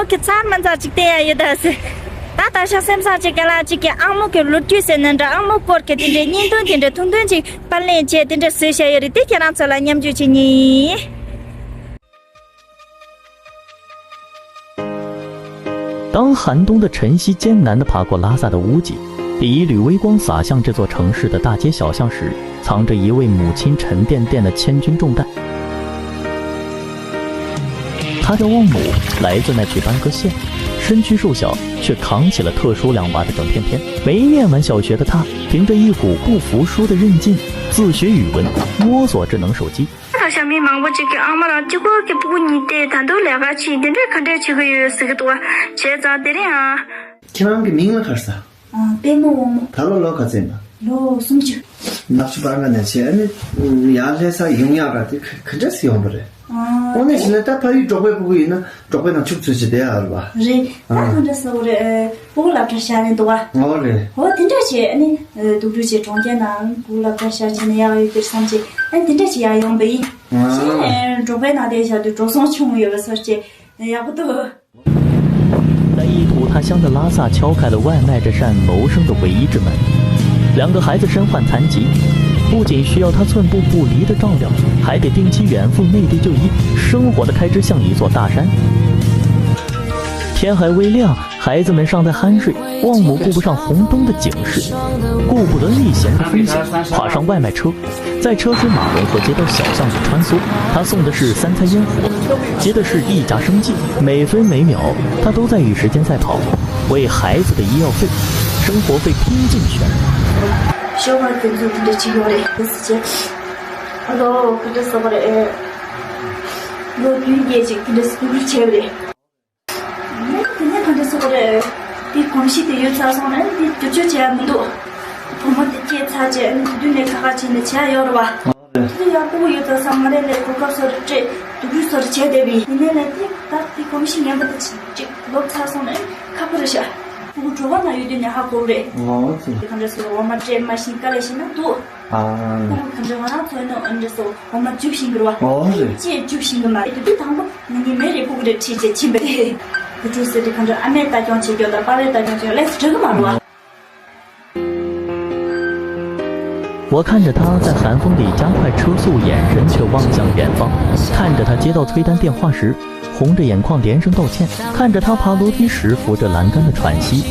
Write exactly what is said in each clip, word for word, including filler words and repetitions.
ཨོ་ཁེ། ཚར་མ་ཚར་ཅིག་བལྟས་ཡ་ཡོད་ད་ཟེར། ད་ད་ཆ་སེམས་བཟང་ཅིག་ག་ལ་ཅིག་གི་ཨ་མོ་གི་ལོ་རྒྱུས་ཟེར་ན་འདྲ། ཨ་མོ་སྐོར་གི་དེ་འདྲའི་བརྙན་ཐུང་དེ་འདྲ་ཐུང་ཐུང་ཅིག་པར་ལེན་བྱས་དེ་འདྲ་བཟོས་བཞག་ཡོད་རེད། དེ་ཁྱེད་རང་ཚོ་ལ་མཉམ་སྤྱོད་བྱེད་ཉེ་ཡིན། 当寒冬的晨曦艰难地爬过拉萨的屋脊，第一缕微光洒向这座城市的大街小巷时，藏着一位母亲沉甸甸的千钧重担。她叫旺姆，来自奈曲班戈县，身躯瘦小，却扛起了特殊两娃的整片天。没念完小学的她，凭着一股不服输的韧劲，自学语文，摸索智能手机。 ད་ཆ་མི་མང་པོ་ཅིག་གིས་ཨ་མ་རང་གཅིག་པོ་གི་སྤུ་གུ་གཉིས་ཏེ་ད་དུང་ལས་ཀ་བྱེད་འདི་འདྲའི་ག་འདྲས་བྱེད་གི་ཡོད་ཟེར་གི་འདུག་བ། བྱས་ཙང་དེ་རིང་ཨ། ཁྱེད་རང་གི་མིང་ལ་ག་རེ་ཟེར། ཨ། པད་མ་དབང་མོ། ད་ལོ་ལོ་ག་ཚོད་ཡིན་པ། ལོ་སུམ་ཅུ། ནག་ཆུ་པར་ང་ནས་བྱས་ཨ་ནི་ཡར་ལྷ་ས་ཡོང་ཡག་ར་དེ་ག་ག་འདྲས་སེ་ཡོང་པ་རེད། ཨ། དངོས་གནས་བྱས་ན་ད་ཕ་ཡུལ་འབྲོག་པའི་སྤུ་གུ་ཡིན་ན་འབྲོག་པའི་ནང་ཕྱུག་འཚོལ་བྱེད་བསྡད་ཡག་རེད་པ། རེད། ད་ཨ། ག་འདྲས་ཟེར་བ་རེད། ཨ། སྤུ་གུ་སློབ་གྲྭ་བཞག་ནས་འདུག་བ། འོ་རེད། འོ་དེ་འདྲ་བྱས་ཨ་ནི་སྡུག་རུས་བྱས་གྲོང་ཁྱེར་ནང་སྤུ་གུ་སློབ་གྲྭ་བཞག་བྱས་ནས་ཡག་ཡོད་གི་བསམ་བྱས་ཨ་ནི་དེ་འདྲ་བྱས་ཡར་ཡོང་པ་ཡིན། ཨ། བྱས་ནས་འབྲོག་པའི་ནང་བསྡད་བཞག་དུས་འགྲོ་སོང་ཆུང་ཡོད་པ་སོར་བྱས་ཡག་པོ་འདུག། 在意土他乡的拉萨敲开了外卖这扇谋生的唯一之门。两个孩子身患残疾，不仅需要他寸步不离的照料，还得定期远赴内地就医，生活的开支像一座大山。天还未亮，孩子们尚在酣睡，旺姆顾不上红灯的警示，顾不得逆行的风险，爬上外卖车，在车水马龙和街道小巷里穿梭。他送的是三餐烟火，接的是一家生计，每分每秒，他都在与时间赛跑，为孩子的医药费、生活费拼尽全力。 ཤོག་ཁག་དེ་ཚོ་དེ་འདྲ་བྱེད་ཡོད་རེད། དེ་སུ་བྱས། ཨ་ལོ་ག་འདྲ་ཟེར་བ་རེད། ཨེ། ལོ་བདུན་བརྒྱད་ཅིག་དེ་འདྲ་སུ་བྱས་པ་རེད། ཨེ་དེ་ནས་ག་འདྲ་ཟེར་བ་རེད། དེ་གོམས་གཤིས་དེ་ཡོད་ཚར་སོང་ན་དེ་བསྒྱུར་བཅོས་བྱེད་ཡ་མི་འདུག། བུ་མོ་དེ་སྐྱེས་ཚར་རྗེས་ཨ་ནི་དེ་དུས་ནས་ཁ་ཁ་བྱས་ནས་བྱེད་ཡ་ཡོད་རེད་བ། དེ་ཡང་སྤུ་གུ་ཡོད་ཚར་སོང་ང་རེ་ལས་གོ་སྐབས་སོ་རེ་སྤྲད་སྡུག་རུས་སོ་རེ་བྱས་བསྡད་པ་ཡིན། ཡིན་ནའི་ལས་དེ་ད་དེ་གོམས་གཤིས་ངན་པ་དེ་ཅིག་ལོབས་ཚར་སོང་ན་ཁག་པོ་རེད་ཤག། སྤུ་གུ་གྲོད་པ་ན་ཡོད་དུས་ནས་ཧ་གོ་གི་རེད། ཨོ་ཙི། དེ་ག་འདྲ་སོ་འོ་མ་སྤྲད་མ་ཤེས་དཀའ་ལས་ཤེས་ན་འདུག། ཨ། སྤུ་གུ་ག་འདྲ་ང་རང་ཚོ་ནི་འདྲ་སོ་འོ་མ་འཇུ་ཤེས་གི་རེད་བ། ཨོ་རེད། ཅེས་འཇུ་ཤེས་གི་མ་རེད། དེ་དུས་དང་པོ་ང་གཉིས་མེད་རེད། སྤུ་གུ་རེ་ཁྲིད་བྱས་ཕྱིན་པ་རེད། དེ་འདྲ་སོ་དེ་ག་འདྲ་ཨ་མས་ལྟ་སྐྱོང་བྱེད་རྒྱུ་དང་པ་ཕས་ལྟ་སྐྱོང་བྱེད་རྒྱུ་ལས་སུ་འགྲིག་གི་མ་རེད་བ། 我看着他在寒风里加快车速，眼神却望向远方，看着他接到催单电话时，红着眼眶连声道歉，看着他爬楼梯时扶着栏杆的喘息，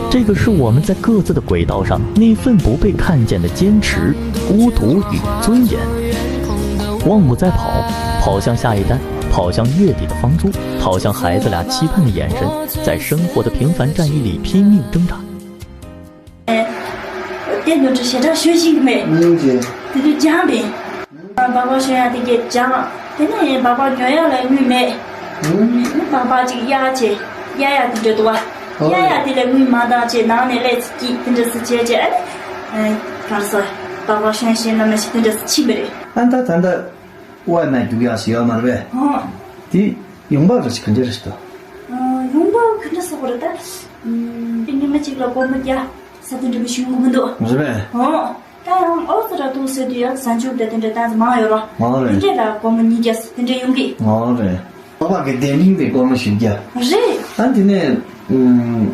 这个是我们在各自的轨道上那份不被看见的坚持、孤独与尊严。旺姆在跑，跑向下一单，跑向月底的房租，跑向孩子俩期盼的眼神，在生活的平凡战役里拼命挣扎。 དེ་ནོར་འཁྲུལ་ཞེ་དྲག་ཞུ་ཤེས་ཀྱི་མེད། ཨུམ་ཅེ། དེ་དུས་སྦྱངས་པས། སྦག་སྦག་ཞོན་ཡག་དེ་གས་སྦྱངས། དེ་ནས་སྦག་སྦག་ཉོ་ཡག་ལ་དངུལ་མེད། ཨུམ། སྦག་སྦག་ཅིག་གཡར་བྱས། གཡར་ཡག་དེ་འདྲ་འདུག་བ། ཨོ། གཡར་ཡག་དེ་ལ་དངུལ་མ་འདང་བྱས་ནང་ནས་ཀླད་ཀྱིས་དེ་འདྲ་སེ་བྱས་བྱས་ཨ་ནི། གང་ཟེར། སྦག་སྦག་ཞོན་ཞོན་ལ་མ་ཤི་དེ་འདྲ་སེ་ཕྱིན་པ་རེད། ཨ་ད་ད་ད། 外卖 རྒྱུག་ཡག་ཞིག་ཡོད་མ་རེད་པས། ཨོ། དེ་ཡོང་འབབ་ར་ཞིག་ག་འདྲ་རེད་ཤག་ད། ཨ། ཡོང་འབབ་ག་འདྲ་ཟེར་དགོས་རེད་ད། ཨུམ། དེ་ཉི་མ་གཅིག་ལ་སྒོར་མོ་བརྒྱ་ཟ་དེ་འདྲ་མི་ཞུ་གི་མི་འདུག། རེད་པས། ཨོ། ད་ཡང་ཨོ་ཙི་ར་འདུག་ཟེར་དུས་ཡང་ཟ་འཇུག་དེ་དེ་འདྲ་ད་མང་ཡོད་ར། ཨོ་རེད། དེ་འདྲ་ལ་སྒོར་མོ་ཉིས་བརྒྱ་དེ་འདྲ་ཡོང་གི། ཨོ་རེད། སྦག་སྦག་གི་གདན་རིང་དེ་སྒོར་མོ་བཞི་བརྒྱ། རེད། ཨ་དེ་ནས་ཨུམ།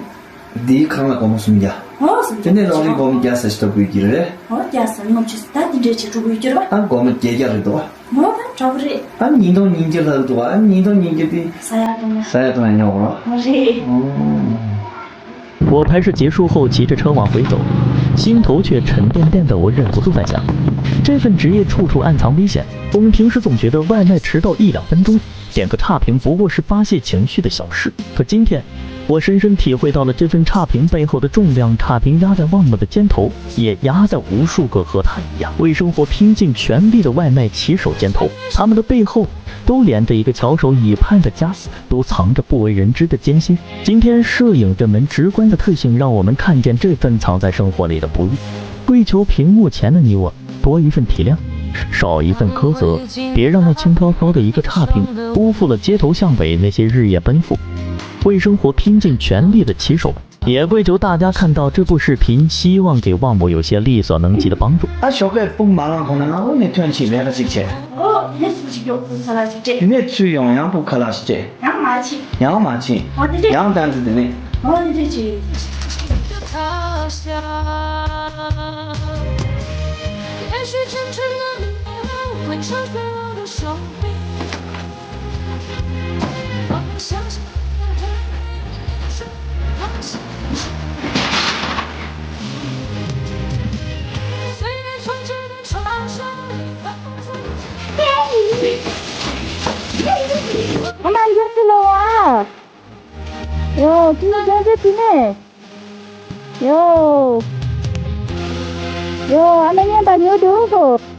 དེའི་ཁང་ལ་སྒོར་མོ་སུམ་བརྒྱ། ཨོ་སུམ་བརྒྱ། དེ་ནས་རང་རེའི་སྒོར་མོ་བརྒྱ་ཟེར་ཞིག་ལྟ་བུ་ཡོད་ཀྱི་རེད། ཨོ་བརྒྱ་ཟེར་ངོམ་ཆུ་ཟེར་ད་དེ་འདྲས་བྱེད་འགྲོ་གི་ཡོད་ཀྱི་རེད་བ། ཨ་སྒོར་མོ་བརྒྱད་བརྒྱ་རེད་འདུག་བ། ངོ་ད་འདྲ་པོ་རེད། ཨ་ཉིས་སྟོང་ཉིས་བརྒྱ་ལྷག་འདུག་བ། ཨ་ཉིས་སྟོང་ཉིས་བརྒྱ་དེ། ཟ་ཡག་འདུག་ན། ཟ་ཡག་འདུག་ན་ཉོ་གོ། ཨོ་རེད། ཨོ། 我拍摄结束后，骑着车往回走，心头却沉甸甸的，我忍不住在想，这份职业处处暗藏危险。我们平时总觉得外卖迟到一两分钟，点个差评不过是发泄情绪的小事，可今天，我深深体会到了这份差评背后的重量。差评压在旺姆的肩头，也压在无数个和他一样为生活拼尽全力的外卖骑手肩头。他们的背后，都连着一个翘首以盼的家，都藏着不为人知的艰辛。今天，摄影这门直观的特性，让我们看见这份藏在生活里的不易。跪求屏幕前的你我，多一份体谅，少一份苛责，别让那轻飘飘的一个差评，辜负了街头巷尾那些日夜奔赴、为生活拼尽全力的骑手。也跪求大家看到这部视频，希望给旺姆有些力所能及的帮助。 ཨ་ཞོགས་ཀས་དཔུང་མ་བླངས་གོང་ན་ང་འོ་ནས་ཐོན་ཕྱིན་ལས་ཀ་ཅིག་བྱས། ཨོ། ཅིག་ཡོང་ཁུངས་ཁ་ལག་ཅིག་སྤྲད། དེ་ནས་ཚུར་ཡོང་ཡང་བུ་ཁ་ལག་ཅིག་སྤྲད། ཡང་མ་ཕྱིན། ཡང་མ་ཕྱིན། འོ་དེ་འདྲས། ཡང་བཏང་ཚེ་དེ་ནས། འོ་དེ་འདྲས་ཅིག་ཨ་མ་ཡར་ལ་བ། ཡོ། ཁྱི་རྒྱ་རྒྱ་དེ་ནས། ཡོ། ཡོ། ཨ་མ་ཉན་པ་ཉོ་འགྲོ་གོ།